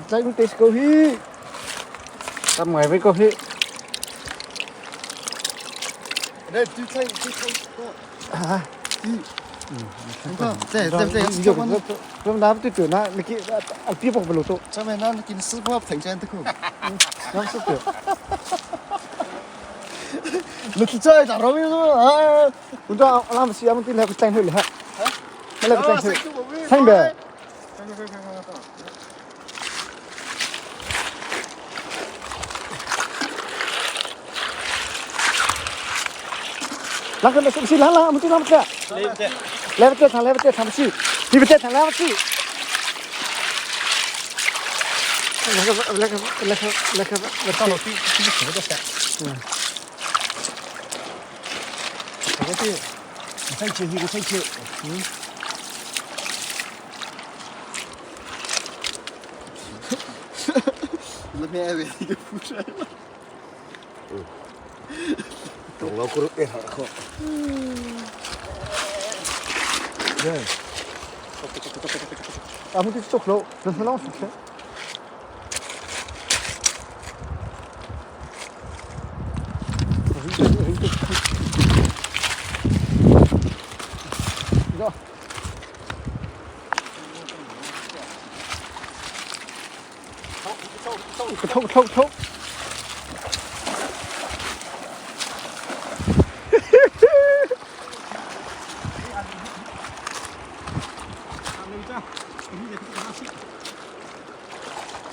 Tlai te ko hi. Tam ngai ve ko hi. Đây, tu thay, tu thay. À. 对对对，咁那对对，那你给啊别跑不路多。上面那你给师傅停车得够。那是对。你去这咋着没有啊？我这俺们是俺们对那个站出来哈。那个站出，站呗。那个那是不是来来，我们对他们这。来不这场，来不这场不去，你们这场来不去。那个那个那个那个，到了第第几个山？嗯。这个对，你再接一个再接，嗯。那边有一个辐射。懂了，过来好好。对。俺们这做不了，那是老鼠吃。抽抽抽！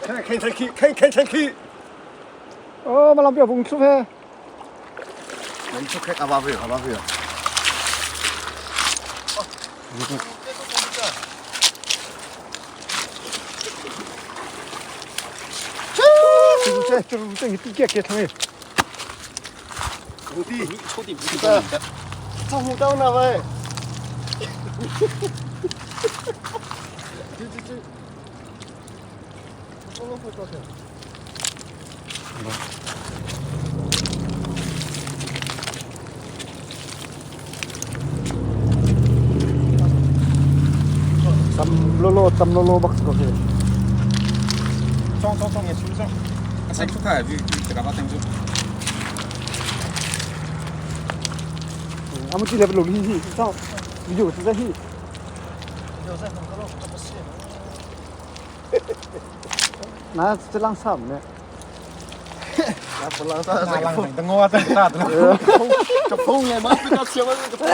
开开车去，开开车去。哦，马上不要蹦出来。能出开阿巴费，阿巴费啊。这这这你地给他们。土地，土地不是政府到那喂。这这这，我我会多少？ tam lolo tam lolo bak ko he. 装装装，也出装。啊，出开就就这个把等住。 阿木这里不落去，上，有是在去。那这浪啥呢？那不浪啥？那浪等我等啥的？这风也嘛，这个千万这个风。